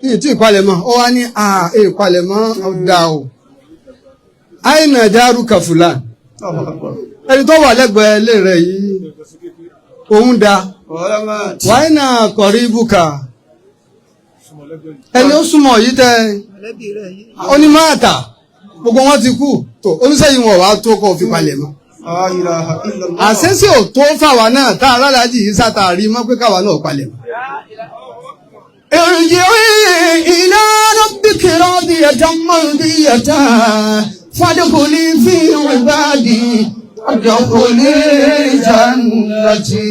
Ní tí ìpalẹ̀mọ́, ó wá ní ìpalẹ̀mọ́ ọ̀dà o. Àìnà dárú kàfùlà. Ẹni tó wà lẹ́gbẹ̀ẹ́ ilé rẹ̀ yìí, òun da. Wàá kọ̀rí ibùkà. Ẹni ó súnmọ́ yìí tẹ́ ó ní máa tà gbogbo wọn ti kú tó oníṣẹ́yìn wọn wàá tó kọ́ fi palẹ̀ mọ́. Àṣẹ́sí ò tó fáwa náà tá aráàlájì yìí sátàrí mọ́ pé káwa náà palẹ̀ mọ́. ارجعي إلى ربك راضية مرضية فادخلي في عبادي وادخلي جنتي.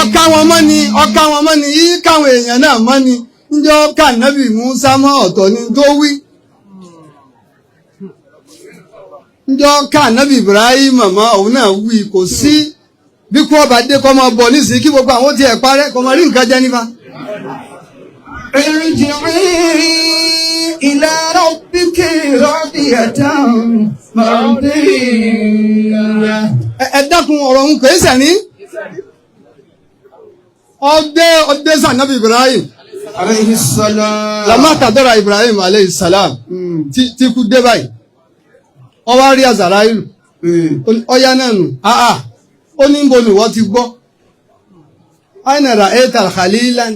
Ọ̀ka wọn mọ́ ni, ọ̀ka wọn mọ́ ni, yí káwọn èèyàn náà mọ́ ni. Njẹ́ ọ̀ka nábì Musa mọ́, ọ̀tọ̀ ni tó wí. Njẹ́ ọ̀ka nábì Ibrahim mọ́, òun náà wí. Kò sí bí kú ọba dé kọ́ máa bọ̀ nísìnyí kí gbogbo àwọn tiẹ̀ parẹ́ kọ́ máa rí nǹkan jẹ́ nípa. ارجعي إلى ربك راضية مرضية. Ẹ dákun, ọ̀rọ̀ òun kìí sẹ̀ní. Ọdẹ ọdẹ sànábì Ibrahim. عليه السلام. Lamátàdọ́ra Ibrahim aleyhi salam tí kú dé báyìí. Ó wá rí Azarailu. Ọya náà nù àà, ó ní bo ni wọ́n ti gbọ́ ainara etal khalilan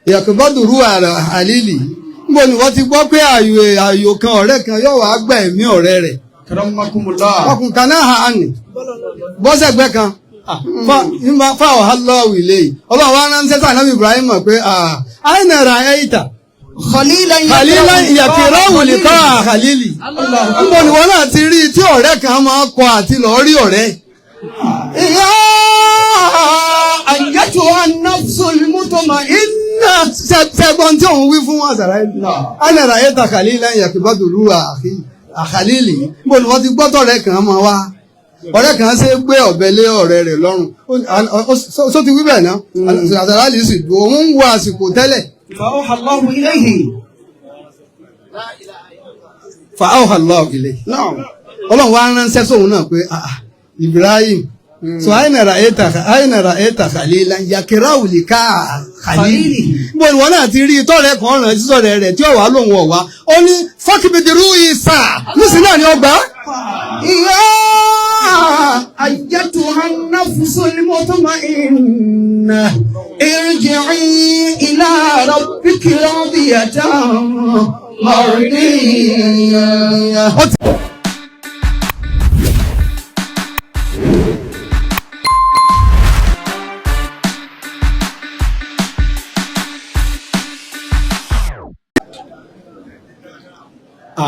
yakubaduru halili, níbo ni wọ́n ti gbọ́ pé ààyò ààyò kan, ọ̀rẹ́ kan yóò wá gba ẹ̀mí ọ̀rẹ́ rẹ̀? Karamakumullah. Ọkùn kan náà ha ànì bọ́sẹ̀gbẹ́ kan fáwọn hálọ́ọ̀wì ilé yìí. Ọlọ́run wa ránṣẹ́ sí ànábì Ibrahim pé ainara eita Khalilan. Khalilan yakirawu lika khalili, níbo ni wọ́n náà ti rí tí ọ̀rẹ́ kan máa kọ àti lọ́ọ́ rí ọ̀rẹ́? يا أيتها النفس المطمئنة. Sẹ́gbọ́n tí òun wí fún Àsàráìlì, ánàrà ayéta kàlílà ìyàkìbọ́dùrú àkàlílì, níbo ni wọ́n ti gbọ́tọ̀ ọ̀rẹ́ kan máa wá, ọ̀rẹ́ kan ṣe gbé ọ̀bẹ lé ọ̀rẹ́ rẹ̀ lọ́rùn? Só ti wí bẹ́ẹ̀ náà, Àsàráìlì sì dùn, òun ń wo àsìkò tẹ́lẹ̀. فأوحى الله إليه. Fa'awha Allahu ilayhi. نعم. Ọlọ́run wá ránṣẹ́ sóun náà pé ah, ah, Ibrahim, so aina ra'ayta khalilan yakirawu lika khalili, níbo ni wọn náà ti rí tọ́rẹ̀ kan ràn sísọ̀rẹ̀ rẹ̀ tí ọ̀wá lòun ọ̀wá? Ó ní fọ́kìbìdìrú ìsà nísìnyí náà ni ọgbà. يا أيتها النفس المطمئنة ارجعي إلى ربك راضية مرضية. Ó ti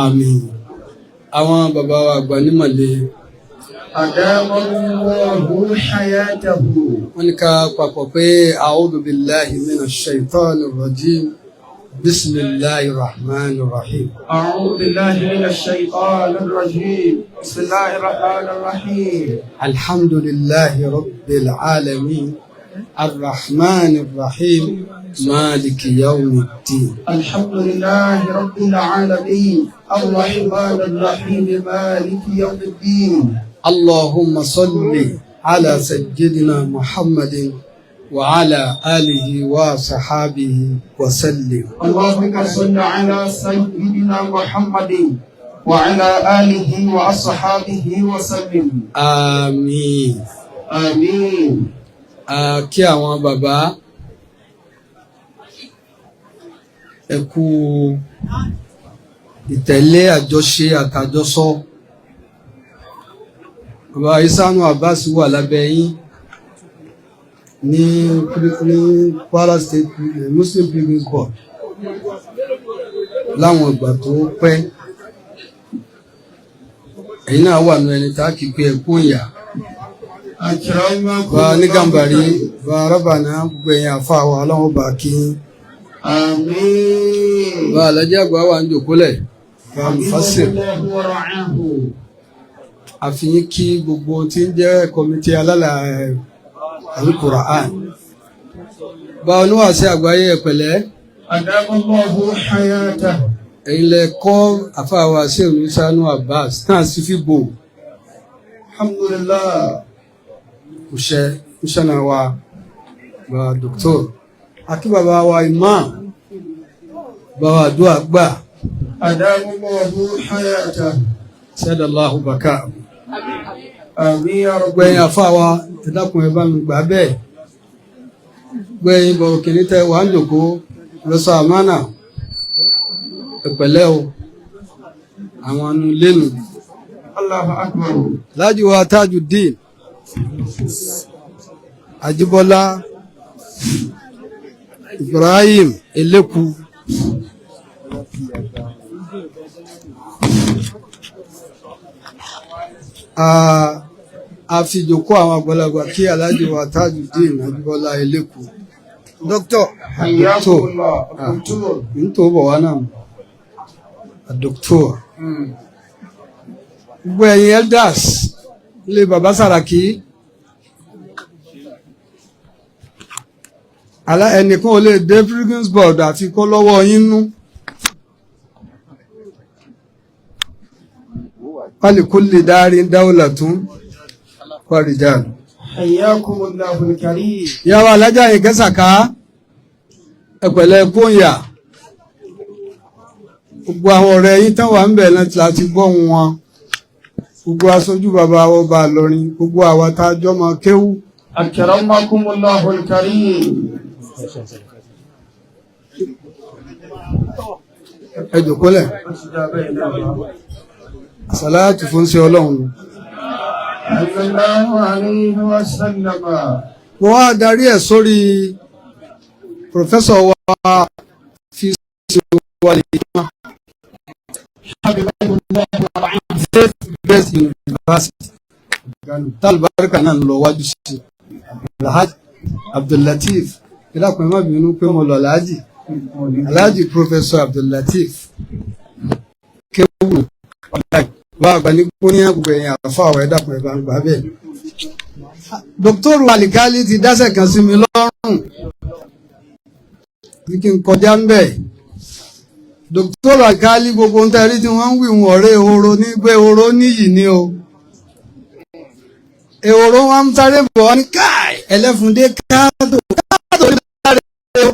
àmín. Àwọn bàbá wa àgbà nímọ̀lẹ́. أدام الله حياته. Wọ́n ní ká papọ̀ pé a'udhu billahi minash shaitanir rajim, bismillahir rahmanir rahim. أعوذ بالله من الشيطان الرجيم، بسم الله الرحمن الرحيم. Alhamdulillahi rabbil alamin, arrahmanir rahim, maliki yawmiddin. الحمد لله رب العالمين، الرحمن الرحيم، مالك يوم الدين. Allahumma salli ala sayyidina muhammadin wa ala alihi wa sahabihi wa sallim. اللهم صل على سيدنا محمد وعلى آله وأصحابه وسلم. Àmín. آمين. A kí àwọn bàbá, ẹ kú ìtẹ̀lé àjọṣe àtàjọsọ. Bàbá Isanu Abbas wà lábẹ́ yín ní Kwara State Muslim Pilgrims Board láwọn ìgbà tó pẹ́. Ẹ̀yin náà wà nù ẹni tá a kì í pé ẹ kú ìyà bá ní Gàmbàrí bá rábànà, gbogbo ẹ̀yin àfa wa, ọlọ́run bá kí yín. آمين. Bá alájẹ àgbà wà ń jòkólẹ̀, bá mufasir. الله ورعاه. Àfihàn kí gbogbo tí ń jẹ́ kọmitì alálà alukura'an, bá oníwàásí àgbáyé, ẹ̀pẹ̀lẹ́. أدام الله حياته. Ẹ̀yin lẹ kọ́ àfàwà Sheikh Sanu Abbas náà sí fi bò. الحمد لله. Kùṣẹ́ kùṣẹ́nà wa, bá dòkítọ́r akí, bàbá wa imam. Báwa àdúrà gbà. أدام الله حياته. Sẹ́dọ̀láhù bàkà. آمين يا رب. Gbẹ̀yìn àfa wa, ẹ dákun ẹ bá mi gbà bẹ́ẹ̀. Gbẹ̀yìn bọ̀rọ̀kìnní tẹ wàá ń jòkó lọ́sọ̀ àmánà. Ẹ pẹ̀lẹ́ o, àwọn anu lẹ́nu. الله أكبر. Alhaji wa Tajudeen Ajibola Ibrahim Eleku. A fi ìjókòó àwọn àgbàlagbà kí Alhaji wa Tajudeen Ajibola Eleku. Dókítà. حياكم الله الدكتور. N tó bọ̀ wá náà. Dókítà. Gbogbo ẹ̀yin elders ilé bàbá Sàràkí, alá ẹnìkan ò lè dé Pilgrims Board àfi kó lọ́wọ́ yín nú. Wálìkúlì dárí dáwọ́là tún kọ́rìjà. حياكم الله الكريم. Ìyàwó alájà yìí kẹsàká, ẹ̀pẹ̀lẹ́ kóńyà, gbogbo àwọn ọ̀rẹ́ yín tán wà ń bẹ̀ láti gbọ́ wọn, gbogbo aṣojú bàbá ọba Ìlọrin, gbogbo àwa tá a jọ máa kéwú. أكرمكم الله الكريم. Ẹ jòkólẹ̀ sàláàtì fún sí Ọlọ́run. صلى الله عليه وسلم. Mo wá darí ẹ̀ sórí pòfẹ́sọ̀ wa fi ṣe wà lè mọ́ Faith Based University tálùbáríkà náà ń lọ wájú sí Alhaji Abdullateef. Ìlàkùn ẹ̀ má bínú pé mo lọ Alhaji Alhaji Professor Abdullateef kéwù bá àgbà ní kúní àgbègbè ẹ̀yìn àfa àwọn ẹ̀dàkùn ẹ̀ bá ń gbà bẹ́ẹ̀. Dr. Alikali ti dáṣẹ̀ kan sí mi lọ́rùn bí kí n kọjá ń bẹ̀. Dr. Alikali gbogbo ń tẹ́rí tí wọ́n ń wí wọn ọ̀rẹ́ ehoro ní pé ehoro níyì ni o. Ehoro wọn ń sáré bọ̀ wọ́n ní káì ẹlẹ́fúndé káàtó káàtó ní sáré o.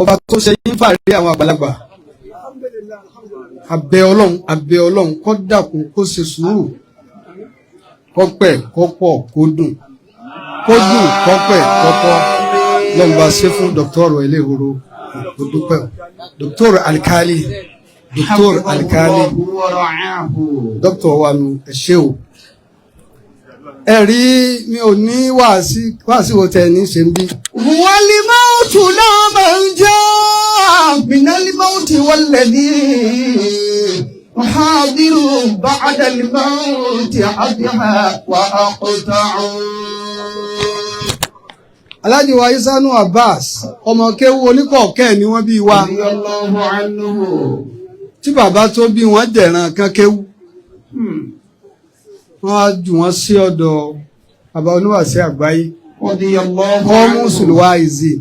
Ọba tó ṣe yín fàárí àwọn àgbàlagbà, abẹ Ọlọ́run, abẹ Ọlọ́run kó dákun kó ṣe sùúrù, kó pẹ́ kó pọ̀ kó dùn, kó dùn kó pẹ́ kó pọ̀. Lọ́n bá ṣe fún dọ́kítọ́rù Eléhoro, ó dúpẹ́ o. Dọ́kítọ́rù Alikali, dọ́kítọ́rù Alikali, dọ́kítọ̀ wa nu, ẹ ṣé o. Ẹ rí mi ò ní wàásí wàásí wo tẹ ní ṣe ń bí. والموت لا منجا من الموت والذي أحاذر بعد الموت أضحى وأقطع. Alhaji wa Isanu Abbas, ọmọ kéwú oníkọ̀ọ̀kẹ́ ni wọ́n bí wa. رضي الله عنه. Tí bàbá tó bí wọn jẹ̀ràn kan kéwú, wọ́n á jù wọ́n sí ọ̀dọ̀ bàbá oníwàsí àgbáyé, رضي الله kọ́mú عنه. sùlùwà ìzì.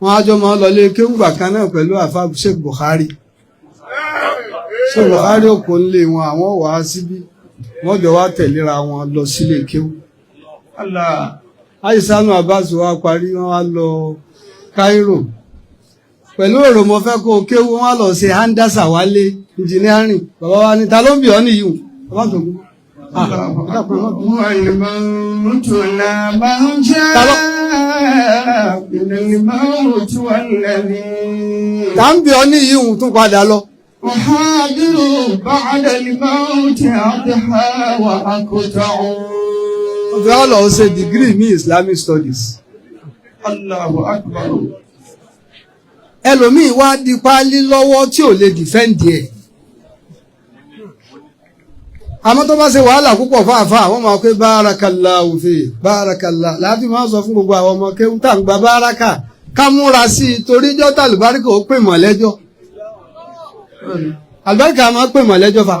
Wọ́n á jọ máa lọlé kéwú gbà kan náà pẹ̀lú àfa Sheikh Bukhari. Sheikh Bukhari òkò ńlé wọn, àwọn wà á síbí, wọ́n jọ wá tẹ̀léra wọn lọ sílé kéwú. Allah. Aisanu Abbas wa parí, wọ́n wá lọ Cairo pẹ̀lú èrò mo fẹ́ kó o kéwú, wọ́n lọ ṣe handasa wálé engineering. Bàbá wa ní ta ló ń bì ọ́ nìyí o bàbá tó kú. Ah, والموت لا منجا من الموت والذي ta ń bì ọ́ nìyí òun tún padà lọ. أحاذر بعد الموت أضحى وأقطع. Wọ́n fi wá lọ ṣe degree ní Islamic Studies. الله أكبر. Ẹlòmíì wá di páálí lọ́wọ́ tí ò lè defend ẹ̀. Àmọ́ tó bá ṣe wàhálà púpọ̀ fáàfáà, wọ́n máa pé bárakàlá òfin bárakàlá láti máa sọ fún gbogbo àwọn ọmọ kéwú tá à ń gba báraka ká múra sí i torí jọ́tà àlùbáríkà ó pè mọ́ lẹ́jọ́. Àlùbáríkà máa pè mọ́ lẹ́jọ́ fa.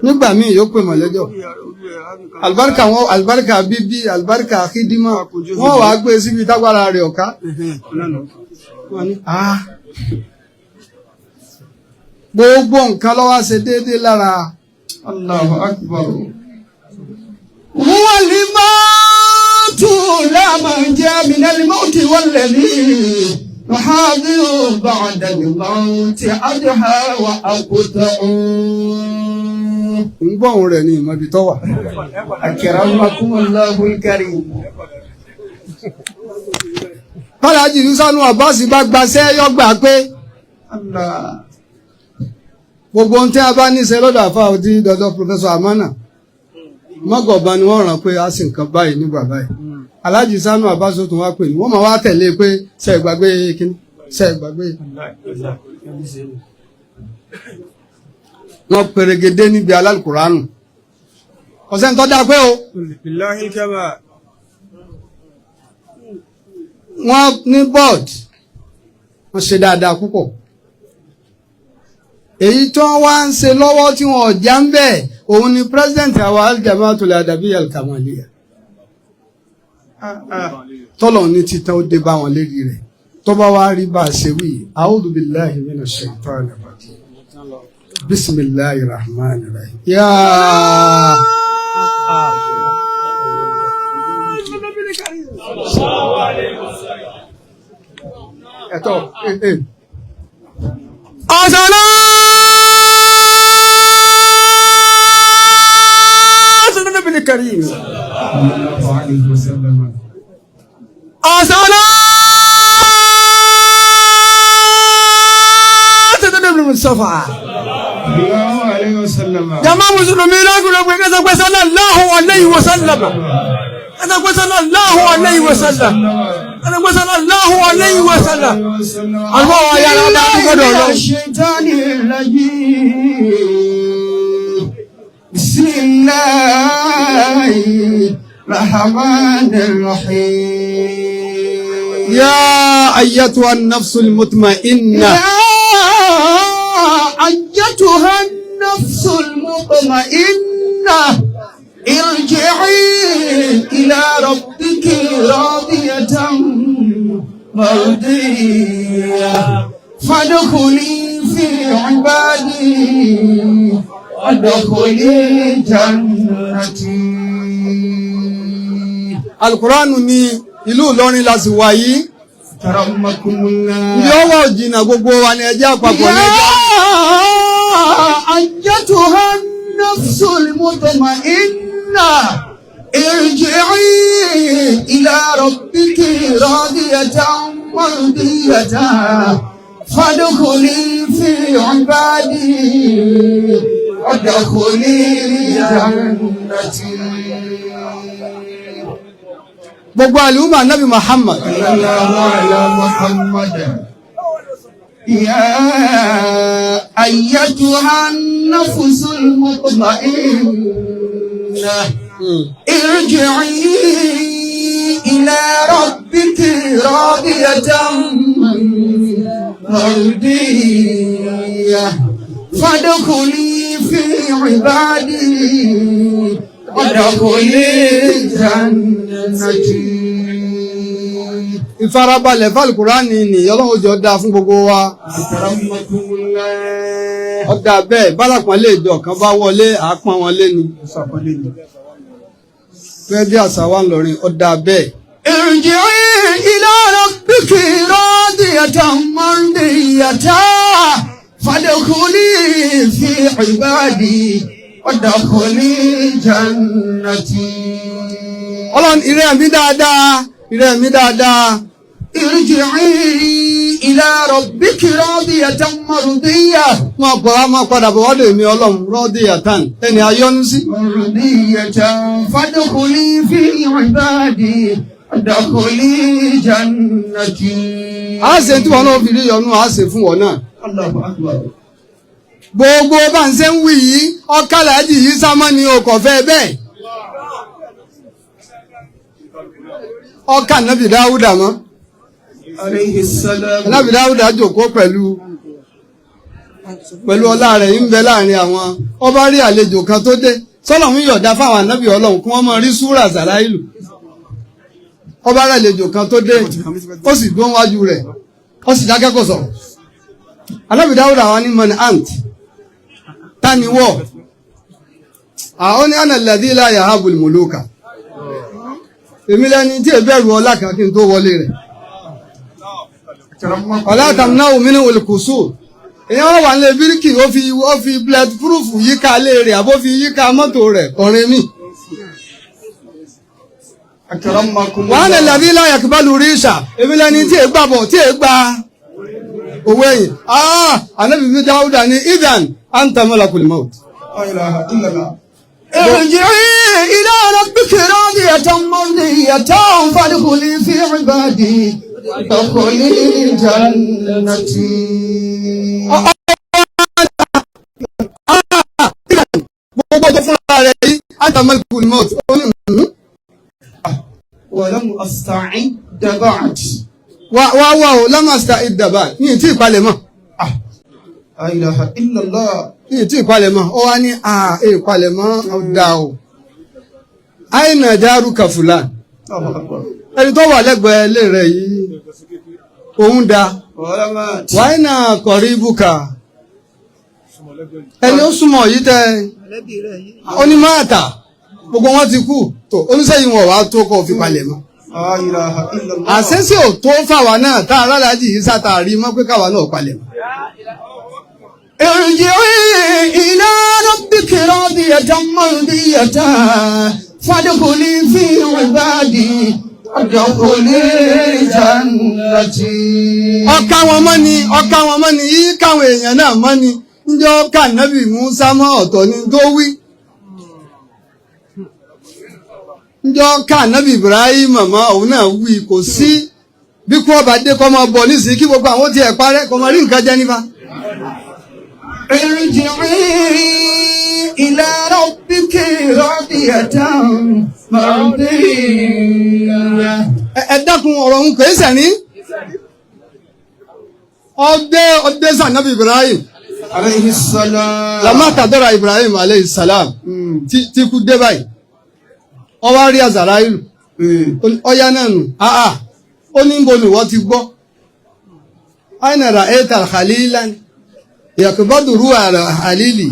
Nígbà míì yóò pè mọ́ lẹ́jọ́. Àlùbáríkà wọn, àlùbáríkà bíbí, àlùbáríkà kídímọ̀, wọ́n wàá gbé síbi tágbára rẹ̀ ọ̀ká. Wọ́n ní, "Ah." Gbogbo nǹkan ló wá ṣe déédéé lára. الله أكبر. Wọ́n lè máa طول ما جاء من الموت والذي نحاذر بعد الموت أدهى وأقطع. Ń gbọ́ òun rẹ̀ ní ìmọ̀bi tó wà. أكرمكم الله الكريم. Bálájì Yusanu Abbas bá gbaṣẹ́ yọgbà pé الله. Gbogbo ohun tí a bá níṣe lọ́dọ̀ àfa òdì dọ̀dọ̀ Professor Amana mọ́gọ̀ọ̀bá ni wọ́n ràn pé a sì nǹkan báyìí nígbà báyìí. Alhaji Sanu Abbas tún wá pè ní wọ́n máa wá tẹ̀lé pé ṣe é gbàgbé kíní, ṣe é gbàgbé. Wọ́n pèrègede níbi alálùkùránù, ọ̀sẹ̀ ń tọ́ da pé o. بالله الكبار. Wọ́n ní board, wọ́n ṣe dáadáa púpọ̀. Èyí tí wọ́n wá ń ṣe lọ́wọ́ tí wọ́n ọ̀já ń bẹ̀, òun ni president àwa Al-Jama'atul Adabiyya Al-Kamaliyya tọ́lọ̀ ní títan ó dé bá wọn lérí rẹ̀ tó bá wá rí bá a ṣe wí. A'udhu billahi minash shaitanir rajim, bismillahir rahmanir rahim. Yáa. Ẹ̀tọ́ ẹ̀ ẹ̀. الصلاة على النبي الكريم. صلى الله عليه وسلم. الصلاة على النبي المصطفى. صلى الله عليه وسلم. Jama Mùsùlùmí lọ́gbọ̀n pé kẹsàn pé sallallahu alayhi wa sallam, kẹsàn pé sallallahu alayhi wa sallam, kẹsàn pé sallallahu alayhi wa sallam. Àlùfáà wa yára bá dúpẹ́ dọ̀ lọ. الشيطان الرجيم. بسم الله الرحمن الرحيم. يا أيتها النفس المطمئنة. يا أيتها النفس المطمئنة ارجعي إلى ربك راضية مرضية فادخلي في عبادي وادخلي جنتي. Alukuraanu ní ìlú Ìlọrin la sì wà yìí. كرمكم الله. Ibi ọwọ́ òjìnà gbogbo wa ni ẹjẹ́ àpapọ̀ ní ẹjẹ́. يا أيتها النفس المطمئنة ارجعي إلى ربك راضية مرضية فادخلي في عبادي وادخلي جنتي. Gbogbo àlùmọ̀ Nabi Muhammad. صلى الله على محمد. يا أيتها النفس المطمئنة ارجعي إلى ربك راضية مرضية فادخلي في عبادي وادخلي جنتي. Ìfarabalẹ̀ fàlùkùránì ni Ọlọ́run jọ dáa fún gbogbo wa. كرمكم الله. Ọ̀dà bẹ́ẹ̀ bálàpọ̀n lè jọ kan bá wọlé àápọn wọn lé ni. Fẹ́ bí àṣà wa ń lọrin ọ̀dà bẹ́ẹ̀. ارجعي إلى ربك راضية مرضية فادخلي في عبادي وادخلي جنتي. Ọlọ́run ìrẹ́ mi dáadáa, ìrẹ́ mi dáadáa. ارجعي إلى ربك راضية مرضية. Máa bọ̀ wá máa padà bọ̀ wádìí mi Ọlọ́run rọ́ọ̀dì àtàn ẹni ayọ́nú sí. مرضية فادخلي في عبادي وادخلي جنتي. A ṣe tí wọn náà fi rí yọnu, a ṣe fún wọn náà. الله أكبر. Gbogbo bá ń ṣe ń wí yìí, ọkàlàjì yìí sámọ́ ni o kò fẹ́ bẹ́ẹ̀. Ọkà Nábì Dáúdà mọ́. عليه السلام. Nábì Dáúdà jókòó pẹ̀lú ọlá rẹ̀ ń bẹ láàrin àwọn ọba rí àlejò kan tó dé sọ́lọ̀ ń yọ̀dá fáwọn ànábì Ọlọ́run kí wọ́n máa rí súrà Zàráìlù. Ọba rí àlejò kan tó dé, ó sì dún wájú rẹ̀, ó sì dákẹ́, kò sọ̀rọ̀. Ànábì Dáúdà wa ní man ant, tani wọ́? Àwọn ní ana alladhi la yahabul muluka. Èmi lẹni tí èbẹ̀rù ọlá kan kí n tó wọlé rẹ̀. Ọlá tàmínà òmìnira olùkóso. Èèyàn wà nílé bíríkì ó fi bullet proof yíká ilé rẹ̀ àbó fi yíká mọ́tò rẹ̀ kọrin mí. Wàhálà làbí láyà kí bá lu rí ìṣà. Èmi lẹni tí è gbàbọ̀ tí è gba owó ẹ̀yìn. Ah! Ànábì mi Dáúdà ní Idan anta malakul maut. ارجعي إلى ربك راضية مرضية فادخلي في عبادي ادخلي جنتي. Gbogbo ọjọ́ fúnra rẹ̀ yìí anta malakul maut. Ó ní ولم أستعد بعد. Wá wá wá o lámàsítà ìdàbà ní ìtí ìpalẹ̀mọ́. لا إله إلا الله. Ní ìtí ìpalẹ̀mọ́ ó wá ní à ìpalẹ̀mọ́ ọ̀dà o. Àìnà dárúkà fúlàn. الله أكبر. Ẹni tó wà lẹ́gbẹ̀ẹ́ ilé rẹ̀ yìí òun da. ولمات. Wàhánà kọ̀rí ibùkà. Ẹni ó súnmọ́ yìí tẹ onímọ̀ọ́ta gbogbo wọn ti kú tó oníṣẹ́yìn wọn wàá tó kọ́ fi palẹ̀ mọ́. لا إله إلا الله. Àṣẹ́sí ò tó fáwa náà tá a rárá yìí sátàrí mọ́ pé káwa náà palẹ̀ mọ́. ارجعي إلى ربك راضية مرضية فادخلي في عبادي ادخلي جنتي. Ọ̀ka wọn mọ́ ni, ọ̀ka wọn mọ́ ni, yí káwọn èèyàn náà mọ́ ni. Njọ́ ká nábì Musa mọ́ ọ̀tọ̀ ni tó wí. Njọ́ ká nábì Ibrahim mọ́ òun náà wí. Kò sí bí kú ọba dé kọ́ máa bọ̀ nísìnyí kí gbogbo àwọn tiẹ̀ parẹ́ kọ́ máa rí nǹkan jẹ́ nípa. ارجعي إلى ربك راضية مرضية. Ẹ dákun, ọ̀rọ̀ òun kò í sẹ̀ní. Ọdẹ ọdẹ sànábì Ibrahim. عليه السلام. Lamátàdọ́ra Ibrahim aleyhi salam tí kú dé báyìí. Ó wá rí Azarailu. Ọya náà nù àà ó ní níbo ni wọ́n ti gbọ́. Aina ra'aita khalilan yaqbadu àlìlì.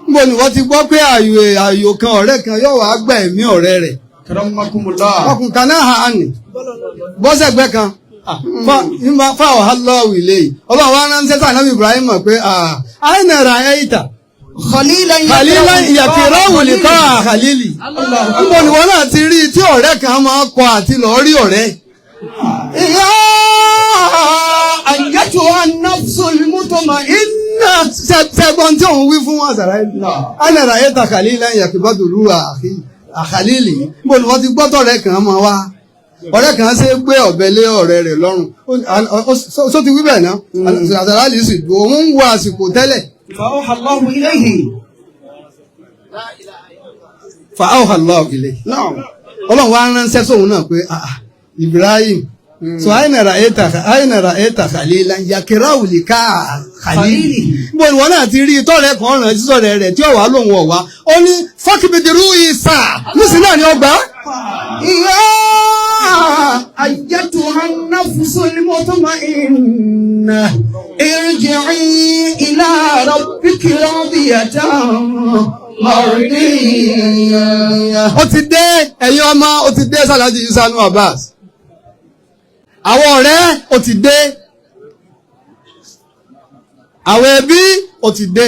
Níbo ni wọ́n ti gbọ́ pé ààyò ààyò kan, ọ̀rẹ́ kan yóò wá gba ẹ̀mí ọ̀rẹ́ rẹ̀? أكرمكم الله. Ọkùn kan náà ha àní bọ́sẹ̀gbẹ́ kan fáwọn hálọ́ọ̀wì lè ọlọ́run wá ránṣẹ́ sí ànábì Ibrahim pé aina ra'aita خليلا khalilan yaqrahu liqa khalili. Níbo ni wọ́n náà ti rí tí ọ̀rẹ́ kan máa kọ àti lọ́ọ́ rí ọ̀rẹ́? يا أيتها النفس المطمئنة. Sẹ́gbọ́n tí òun wí fún àzàrà aina ra'aita khalilan yaqbadu khalili. Níbo ni wọ́n ti gbọ́tọ̀ ọ̀rẹ́ kan máa wá, ọ̀rẹ́ kan ṣe gbé ọ̀bẹ lé ọ̀rẹ́ rẹ̀ lọ́rùn? Só ti wí bẹ́ẹ̀ náà, àzàrà lè sì dùn òun ń wo àsìkò tẹ́lẹ̀. فأوحى الله إليه. Fa awha Allahu ilayhi. نعم. Ọlọ́run wá ránṣẹ́ sóun náà pé ah, ah, Ibrahim, so aina ra'aita khalilan yakrahu liqa khalili. Níbo ni wọn náà ti rí tọ́rẹ̀ kan ràn sí sọ̀rẹ̀ rẹ̀ tí ọ̀wá lòun ọ̀wá? Ó ní fọ́kìbìdìrú ìsà nísìnyí náà ni ọgbà. يا أيتها النفس المطمئنة ارجعي إلى ربك راضية مرضية. Ó ti dé, ẹ̀yin ọmọ, ó ti dé sàlájì Isanu Abbas. Àwọn ọ̀rẹ́, ó ti dé. Àwọn ẹbí, ó ti dé.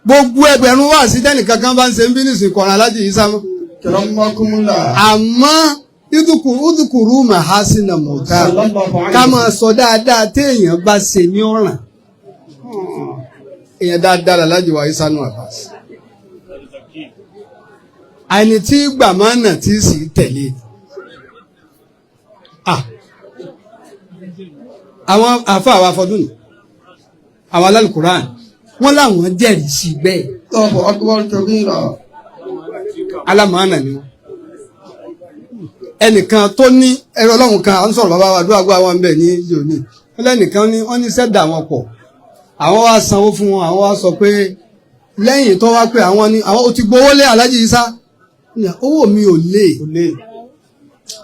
Gbogbo ẹgbẹ̀rún wà sí tẹ́nìkan kan bá ń ṣe ń bí nísìnyí kọ̀ọ̀rọ̀ alájì Isanu. أكرمكم الله. Àmọ́ ìdúkùrú màhásínà mọ̀tá ká máa sọ dáadáa téèyàn bá ṣe ní ọ̀ràn. Èèyàn dáadáa làlájì wa Isanu Abbas. Àìní tí gbàmánà tí sì tẹ̀lé. Ah. Àwọn àfa àwọn afọdún ni àwọn alálùkùrán wọ́n láwọn jẹ́rìí sí bẹ́ẹ̀. الله أكبر كبيرا. Alámọ̀ọ́nà ni wọ́n. Ẹnìkan tó ní ẹ̀rọ ọlọ́run kan à ń sọ̀rọ̀ bàbá wa àdúrà gbọ́ àwọn bẹ̀ ní yòóní lẹ́nìkan ní wọ́n ní sẹ́dà wọn pọ̀, àwọn wá sanwó fún wọn, àwọn wá sọ pé lẹ́yìn tó wá pé àwọn ní àwọn ò ti gbowó lé Alhaji Isa. Ní owó mi ò lé,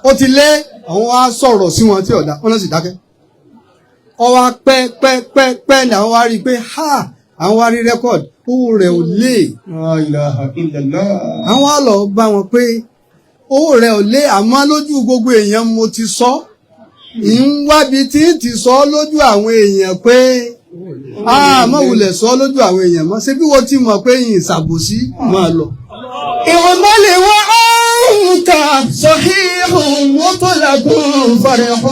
ó ti lé. Àwọn wá sọ̀rọ̀ sí wọn tí ọ̀dà wọn náà sì dákẹ́. Ọ wá pẹ́ pẹ́ pẹ́ pẹ́ ní àwọn wá rí i pé ha, àwọn wá rí record owó rẹ̀ ò lé. La ilaha illallah. Àwọn wá lọ bá wọn pé Owó rẹ̀ ò lé, àmọ́ lójú gbogbo èèyàn mo ti sọ. Ń wábi tí ń ti sọ lójú àwọn èèyàn pé mọ̀ wulẹ̀ sọ lójú àwọn èèyàn mọ́. Ṣé bí wọ́n ti mọ̀ pé yìí ṣàbòsí máa lọ. اعمل وأنت صحيح مطلق فرح.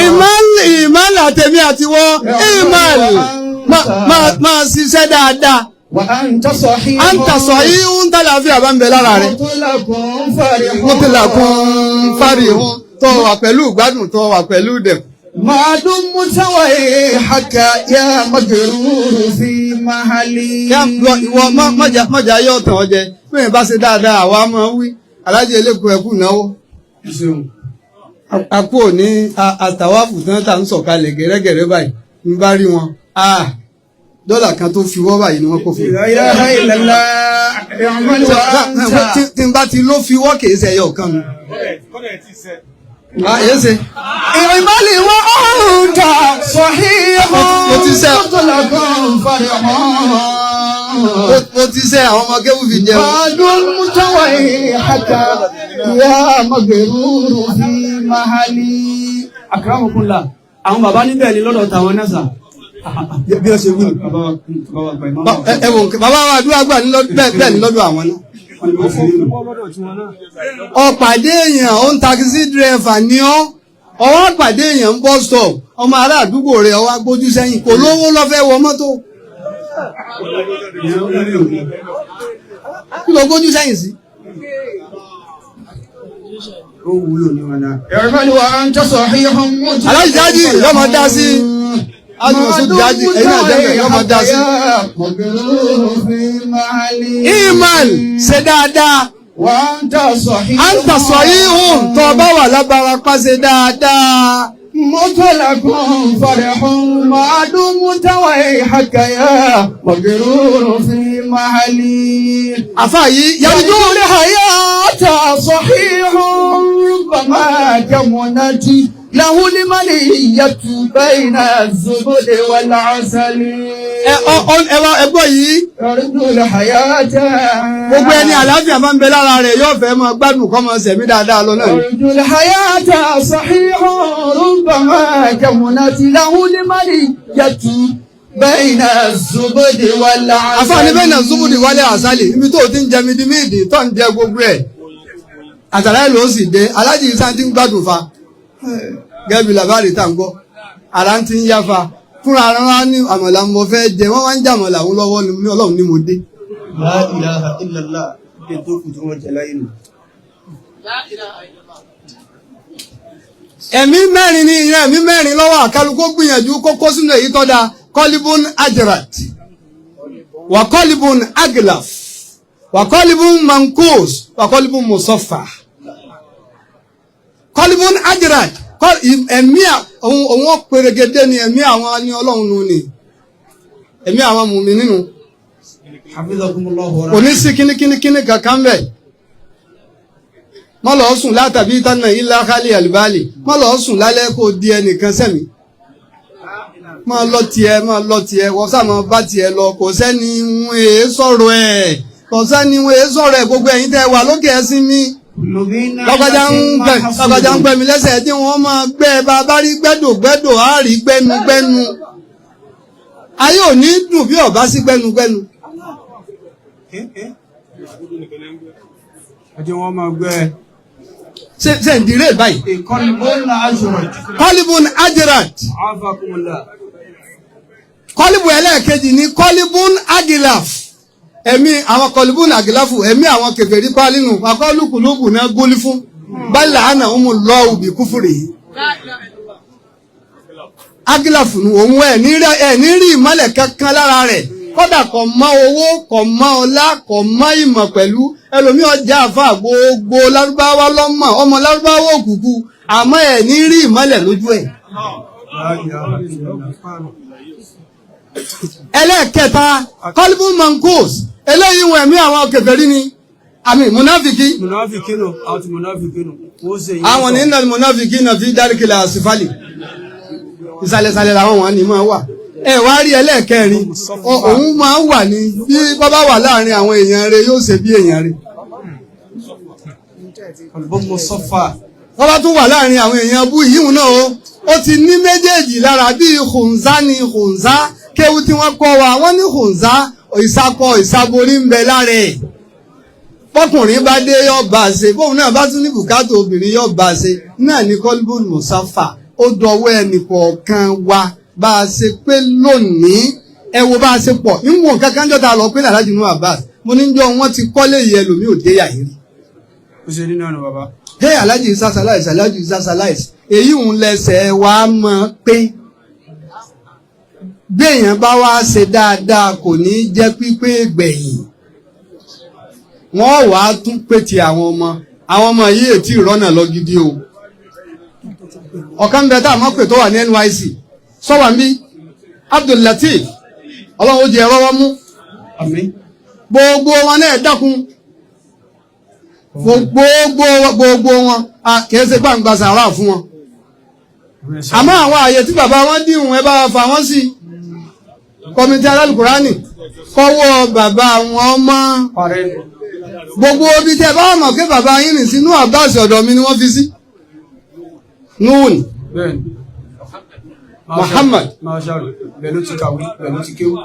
Ìmọ̀lì ìmọ̀lì àtẹ̀mí àti wọ́ ìmọ̀lì máa ṣiṣẹ́ dáadáa. وأنت صحيح À ń tàṣọ yìí ń tàlàáfíà bá ń bẹ lára rẹ̀. مطلق فرح. Mọ́tìlákùn fárihún tó wà pẹ̀lú ìgbádùn tó wà pẹ̀lú ìdẹ̀kùn. ما دمت ويحك يا مغرور في محلي. Yá, ìwọ mọ̀jà yóò tàn ọ́ jẹ. Bí èèyàn bá ṣe dáadáa, àwa máa ń wí. Alájẹ eléko ẹkú náwó. Àpò ní àtàwáfù tán tà ń sọ̀kalẹ̀ gẹ́rẹ́gẹ́rẹ́ báyìí. Ń bá rí wọn. Dọ́là kan tó fi wọ́ báyìí ni wọ́n kó fún mi. لا إله إلا الله. اعمل وأنت Tí n bá ti ló fi wọ́ kìí ṣe ẹyọ kan mi. Èyí ṣe. اعمل وأنت صحيح Mo ti ṣe. مطلق فرح. Mo ti ṣe àwọn ọmọ kébù fi jẹun. ما دمت ويحك يا مغرور في محلي. Akramakumullah. Àwọn bàbá níbẹ̀ ni lọ́dọ̀ tàwọn náà sà. Bí ó ṣe wí nù. Ẹ wò bàbá wa àdúrà gbà bẹ́ẹ̀ ní lọ́dọ̀ àwọn náà. Ọ̀pàdé èèyàn ó ń takisí dírẹ́fà ní ọ́. Ọwọ́ pàdé èèyàn ń bọ́ stop. Ọmọ ará àdúgbò rẹ̀ ọwọ́ agbójú sẹ́yìn. Kò lówó lọ́fẹ́ wọ mọ́tò. Kí ló gbójú sẹ́yìn sí? Ó wúlò ní wọn náà. اعمل وأنت صحيح مطلق. Aláàjì Jájì yọmọ dá sí. Aláàjì Jájì ẹ̀yin náà jẹ́ yọmọ dá sí. مغرور في محلي. Iman ṣe dáadáa. وأنت صحيح. À ń tàṣọ yìí hùn tó bá wà lábarapá ṣe dáadáa. مطلق فرح ما دمت ويحك يا مغرور في محلي. Àfáà yìí yàrá يرجو الحياة صحيح ربما كمنت له المنية بين الزبد والعسل. Ẹ ọ ẹ wá ẹgbọ́ yìí. يرجو الحياة. Gbogbo ẹni àlàáfíà máa ń bẹ lára rẹ̀ yóò fẹ́ máa gbádùn kọ́ máa sẹ̀mí dáadáa lọ náà. يرجو الحياة صحيح ربما كمنت له المنية بين الزبد والعسل. Àfáà ní bẹ́ẹ̀ náà zúbùdì wálé àsálì ibi tó o ti ń jẹ mídìmídì tó ń jẹ gbogbo ẹ̀. Àtàrà ẹ̀ ló sì dé Aláàjì Isa ti ń gbádùn fa. Gẹ́gẹ́ bí làbáàrí tá à ń gbọ́. Ara ń ti ń yá fa. Fúnra ara wa ní àmàlà mo fẹ́ jẹ wọ́n wá ń jàmọ̀là òun lọ́wọ́ ni Ọlọ́run ní mo dé. La ilaha illallah. Ilé tó kù tí wọ́n jẹ láyé nù. Ẹ̀mí mẹ́rin ni ìyẹn ẹ̀mí mẹ́rin lọ́wọ́ àkálukó gbìyànjú kókó sínú èyí tó dáa. Kọ́líbùn ajarat wà kọ́líbùn aglaf wà kọ́líbùn mankus wà kọ́líbùn musaffa. Kọ́líbùn ajarat ẹ̀mí òun pèrègede ni ẹ̀mí àwọn ní Ọlọ́run nù ni ẹ̀mí àwọn mùmí nínú. Hafizakumullahu wa Kò ní sí kínníkínníkínní kankan bẹ́ẹ̀. Má lọ sùn látàbí tánà ilá kálí àlùbálì. Má lọ sùn lálẹ́ kó di ẹnìkan sẹ́mi. Má lọ tiẹ̀, má lọ tiẹ̀, wọ́n sá máa bá tiẹ̀ lọ. Kò sẹ́ni ń èé sọ̀rọ̀ ẹ̀. Kò sẹ́ni ń èé sọ̀rọ̀ ẹ̀. Gbogbo ẹ̀yin tẹ́ wà lókè ẹ̀sìn mi. Lọ́gbàjá ń gbẹ mi lẹ́sẹ̀ tí wọ́n máa gbẹ́ bàbá rí gbẹ́dò gbẹ́dò á rí gbẹ́nu gbẹ́nu. Ayé ò ní dùn bí ọ̀bá sí gbẹ́nu gbẹ́nu. Ẹjẹ́ wọ́n máa gbẹ́. Ṣé ń dirè báyìí? Kọ́líbùn ajarat. Kọ́líbùn ajarat. Afakumullah. Kọ́líbùn ẹlẹ́ẹ̀kejì ni kọ́líbùn agilaf. Ẹ̀mí àwọn kọ́líbùn agilafu ẹ̀mí àwọn kèfèrí pálínù akọ́lùkùlùkù náà gólí fún. Báyìí àná ń mú lọ́ọ̀hù bí kúfùrì yìí. Agilafu nu òun ẹ̀ ní rí ìmọ̀lẹ̀ kankan lára rẹ̀. Kódà kò mọ owó, kò mọ ọlá, kò mọ ìmọ̀ pẹ̀lú. Ẹlòmí ọjà àfa gbogbo lárúbáwá lọ́mọ, ọmọ lárúbáwá òkùnkùn, àmọ́ ẹ̀ ní rí ìmọ̀lẹ̀ lójú ẹ̀. Ẹlẹ́ẹ̀kẹta, kọ́líbù mankus, eléyìí wọn ẹ̀mí àwọn kèfèrí ni, àmì múnáfìkì. Múnáfìkì nù, àwọn ti múnáfìkì nù. Àwọn ní innal munafikina fi dárìkìlà àsìfálì. Ìsàlẹ̀sàlẹ̀ làwọn wọn ni máa wà. Ẹ wá rí ẹlẹ́ẹ̀kẹrin, òun máa ń wà ní bí bábá wà láàrin àwọn èèyàn rẹ̀ yóò ṣe bí èèyàn rẹ̀. Qalbun musaffa. Wọ́n bá tún wà láàrin àwọn èèyàn bú yíhun náà o, ó ti ní méjèèjì lára bíi hùnzá ni hùnzá kéwu tí wọ́n kọ́ wa, wọ́n ní hùnzá ìsakọ ìsaborí ń bẹ lára ẹ̀. Bọ́kùnrin bá dé yọ bá a ṣe, bóun náà bá tún ní bùkátà obìnrin yọ bá a ṣe, náà ní kọ́líbùn mùsáfà. Ó dọwọ́ ẹnì kọ̀ọ̀kan wa bá a ṣe pé lónìí ẹ wo bá a ṣe pọ̀ ń wọ̀n kankan jọ́ta lọ pé Alhaji Nuhu Abbas mo ní jọ wọ́n ti kọ́lé yìí ẹlòmíì ò dé yà yìí rí. Ó ṣe nínú ọ̀nà bàbá. Hey, Alhaji Isa Salais, Alhaji Isa Salais, èyí ń lẹsẹ̀ wa mọ̀ pé béèyàn bá wá ṣe dáadáa kò ní jẹ́ pípé gbẹ̀yìn. Wọ́n wàá tún pé ti àwọn ọmọ àwọn ọmọ yìí ètí ìrọ́nà lọ gidi o. Ọ̀kan bẹ tá a mọ̀ pé tó wà ní NYSC sọ́wà ń bí Abdul Lateef, ọlọ́run ó jẹ rọ́wọ́ mú. Àmín. Gbogbo wọn náà dákun, gbogbo gbogbo wọn kìí ṣe gbàǹgbà sàrà fún wọn, àmọ́ àwọn àyè tí bàbá wọn dìhun ẹ bá wa fà wọ́n sí kọmitì alálùkùránì kọ́wọ́ bàbá wọn mọ́. Parẹ́. Gbogbo ibi tí ẹ bá mọ̀ pé bàbá yín rìn sínú àbáṣe ọ̀dọ̀ mi ni wọ́n fi sí Nuhun. Bẹ́ẹ̀ni. Muhammad. Masha Allah. Bẹ́ẹ̀ ló ti kàwé, bẹ́ẹ̀ ló ti kéwú.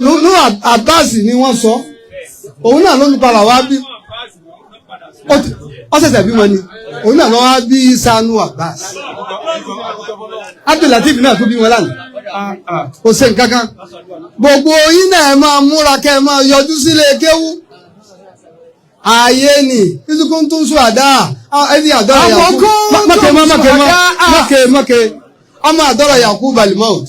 Nuhu Abbas ni wọ́n sọ, òun náà ló ń padà wá bí ó ṣẹ̀ṣẹ̀ bímọ ni, òun náà ló wá bí Sanu Abbas. Abdulateef náà tó bí wọn lánàá. Kò ṣe nǹkan kan. Gbogbo yín náà ẹ máa múra kẹ́ ẹ máa yọjú sílé kéwú. Ààyè ni ìsìnkú tó ń sún àdá ẹni àdọ́rà Yakub mọ́kè mọ́ mọ́kè mọ́ mọ́kè mọ́kè ọmọ àdọ́rà Yakub alimọ́t.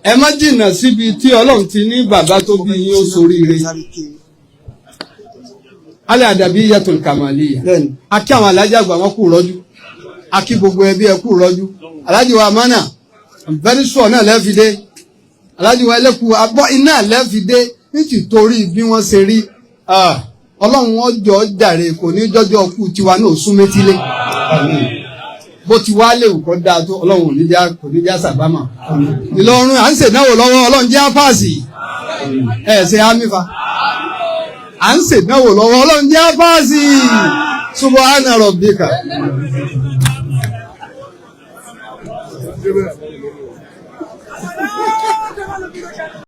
Ẹ má jìnnà síbi tí Ọlọ́run ti ní bàbá tó bí yín ó soríire. Alẹ́ àdàbí yàtọ̀ kàmàlíyà. Akí àwọn alájà àgbà wọn kú rọ́jú. Akí gbogbo ẹbí ẹ kú rọ́jú. Alájì wa mánà, I'm very sure náà lẹ́fìdé. Alájì wa ẹlẹ́kù abọ́ iná lẹ́fìdé nítorí bí wọ́n ṣe rí. Ọlọ́run ọjọ́ jàre kò ní jọ́jọ́ kú tiwa náà sún métílé. Bó ti wá léwu kọ́ dáa tó Ọlọ́run kò ní já sàbámà. Ìlọrin à ń ṣèdánwò lọ́wọ́, Ọlọ́run jẹ́ ápáàsì. Ẹ ṣe ámífa. À ń ṣèdánwò lọ́wọ́, Ọlọ́run jẹ́ ápáàsì. Subhana rabbika.